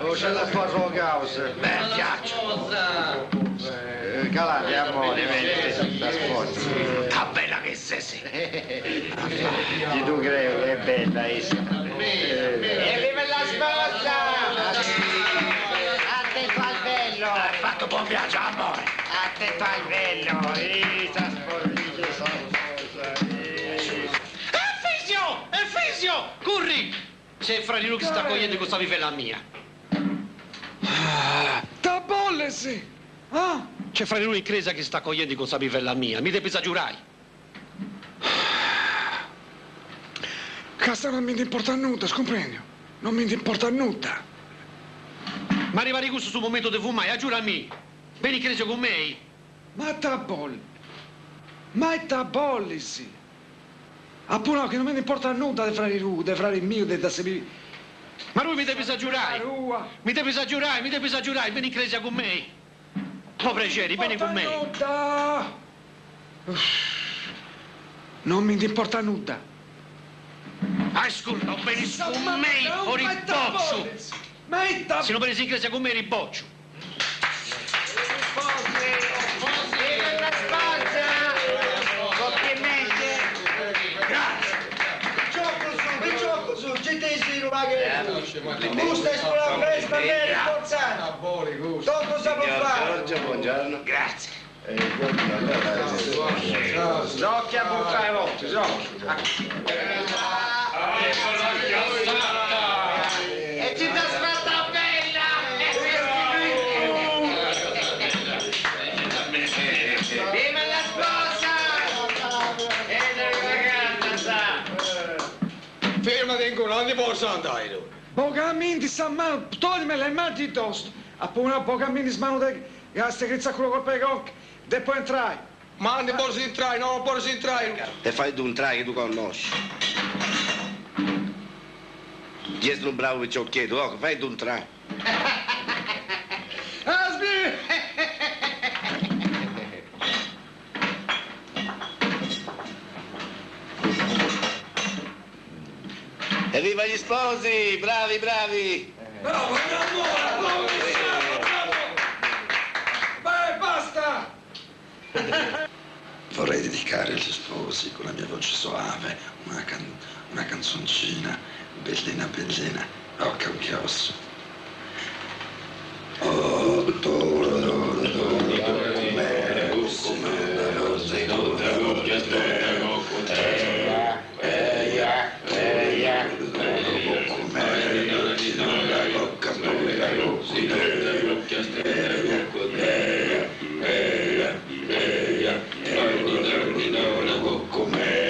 Oh, c'è la sposa causa. Bel viaggio. Calate, amore, vedi, la sposa. Che bella che sei, sì. Ti tu credo che è bella essa. E viva la sposa! Attento al bello! Hai fatto buon viaggio, amore. Attento al bello! Eh, sta sposa, sta sposa. eh. Efisio! Efisio! Curri! C'è Fra Luca sta cogliendo con questa vivella mia. Tabollesi! Ah? C'è fra lui in chiesa che sta cogliendo con questa bivella mia. Mi devi giurare. Casta non mi importa nulla, scomprendi? Non mi importa nulla. Ma arriva gusto sul momento di fumare, giurami. Vieni in chiesa con me. Ma tabolli! Ma è tabollisi! Appunto che non mi importa nulla di frari Ru, di frari mio, di da sebi... Ma lui mi deve giurare. Rua! Mi devi giurare, mi devi giurare. Vieni in chiesa con me. Povero Geri, vieni con me. Nulla! Non mi importa nulla. Ascolta, vieni con me o riboccio. Ma è tab... Se non vieni in chiesa con me, riboccio. Viva la sposa! Complimenti! Grazie. Gioco su, gioco su, gente si ruba che... Gusta è una festa bene importante. Tutto sa può fare. Giorgio, buongiorno. Grazie. Zocchi a buttare voce, zocchi. E ci sta fatta bella! Viva la sposa! E la ragazza sa! Fermati ancora, non ti posso andare tu. Bogamini sa mano, toglimi le mani di dosto. Appena bogamini smano de gas che quello colpo di cocca, e poi entrai. Ma non ti posso entrare, no, non posso entrare. E fai tu un trai che tu conosci. Chiedi un bravo picciocchietto, oh, fai tu un trai. Asbi! Evviva gli sposi, bravi, bravi. Bravo, bravo, bravo, bravo! Beh, basta! Vorrei dedicare agli sposi con la mia voce soave una, can- una canzoncina bellina bellina, rocca un chiosso. Oh, doro, doro, doro, com'è,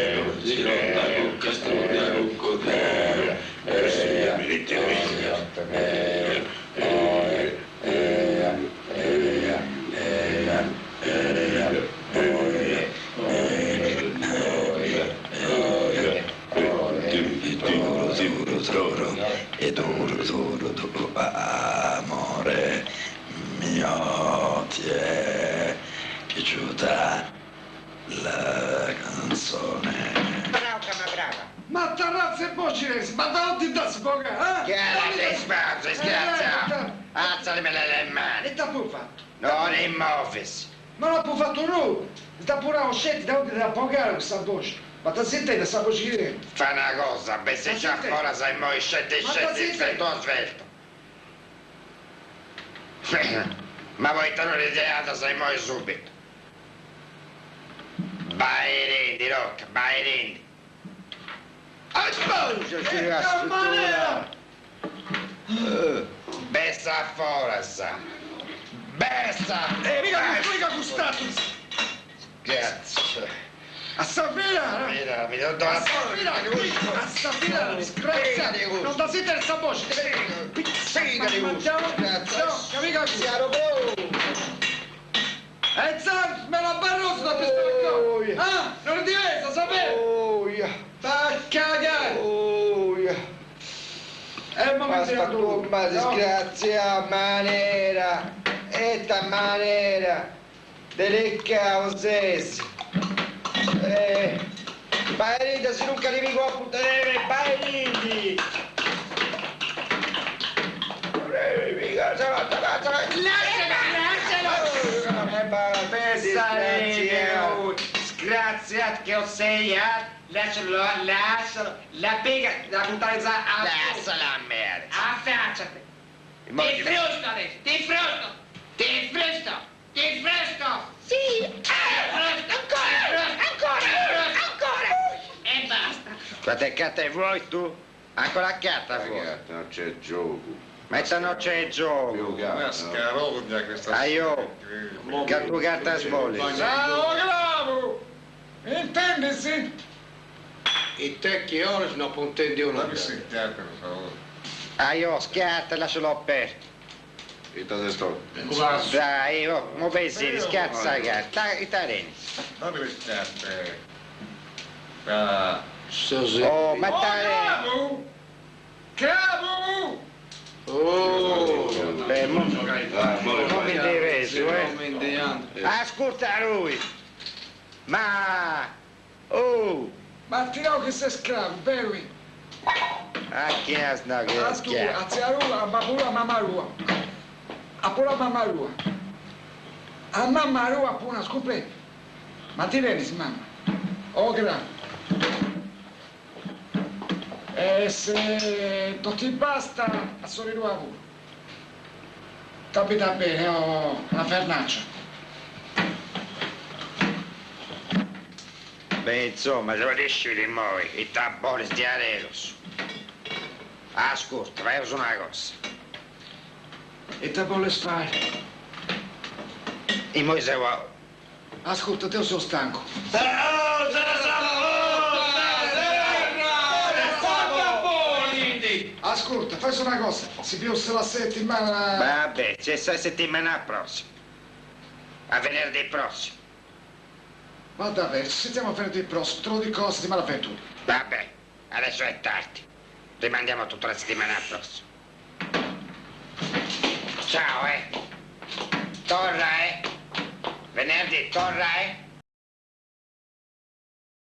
E duro, duro, duro, amore mio, ti è piaciuta la canzone? Brava, ma brava! Ma terrazza e bocines, ma da ti da sfoga, eh? Che era sei sposa, scherzo! Alzali le mani! E da poi fatto? Non è muoversi! Ma non ho fatto nulla! Sta pure usciti da da pagare questa voce. Ma ti senti questa voce che Fa una cosa, beh se Ma c'è senti- ancora sai mo scendi, Ma scendi, senti- svelto, svelto. Ma poi te lo ritirata sai mo subito. Vai rendi, Rocca, vai rendi. Che maniera! Bessa forza. Bessa! Eh, mica, mica gustato! Grazie. A Safira! Mira, mi do la A Safira, a Safira, disgraziato! Non da sentire questa voce! Sì, Ma mangiamo? No, che mica E zan, me la barroso da pistola qua! Ah, non è diversa, sapete? Oh, yeah. Va a cagare! Oh, yeah. E mo mi Basta tiro tu. tumba, No. disgrazia, maniera, etta maniera, delle cause. Eh. Vai, se non arrivi qua a puttane, vai, Lascialo, Sgraziato che sei, eh? Lascialo, lascialo. La pega, la puttana a... Lasciala a merda. Affacciati. Ti frusto adesso, ti frusto. Ti frusto, ti frusto. Sì! Ancora, ancora, ancora! E basta. Quante carte vuoi tu? Ancora carta vuoi? Non c'è gioco. Ma se non c'è gioco. Una scarogna questa Aio, che tu carta sboli. Ciao, bravo! Intendesi? I tecchi ora non puntendi uno. Dammi sentire per favore. Aio, schiatta, lascialo aperto. E te sto. Dai, oh, mo pensi, schiazza la carta, e te Dammi le scarpe. Ah. Oh, ma te... Bravo! Bravo! Oh! Beh, mo, mo mi deve su, eh. Ascolta lui! Ma... Oh! Ma ti dico che sei sclavo, vero? A chi è sta che A tu, a zia Rua, ma pure a mamma Rua. A pure a mamma Rua. A mamma Rua pure, scopre. Ma ti vedi, mamma? Oh, grazie. E se non ti basta, a soli Rua pure. Capita bene, oh, la fernaccia. Beh, insomma, se riesci di muovi, i tabori di Arelos. Ascolta, vai su una cosa. E te vuole fare? E mo se va... Ascolta, te sono stanco. Ascolta, fai solo una cosa, si più la settimana... Vabbè, c'è la settimana prossima. A venerdì prossimo. Vada bene, ci sentiamo venerdì prossimo, te lo dico la settimana 21. Vabbè, adesso è tardi. Rimandiamo tutta la settimana prossima. Ciao, eh. Torna, eh. Venerdì, torna, eh.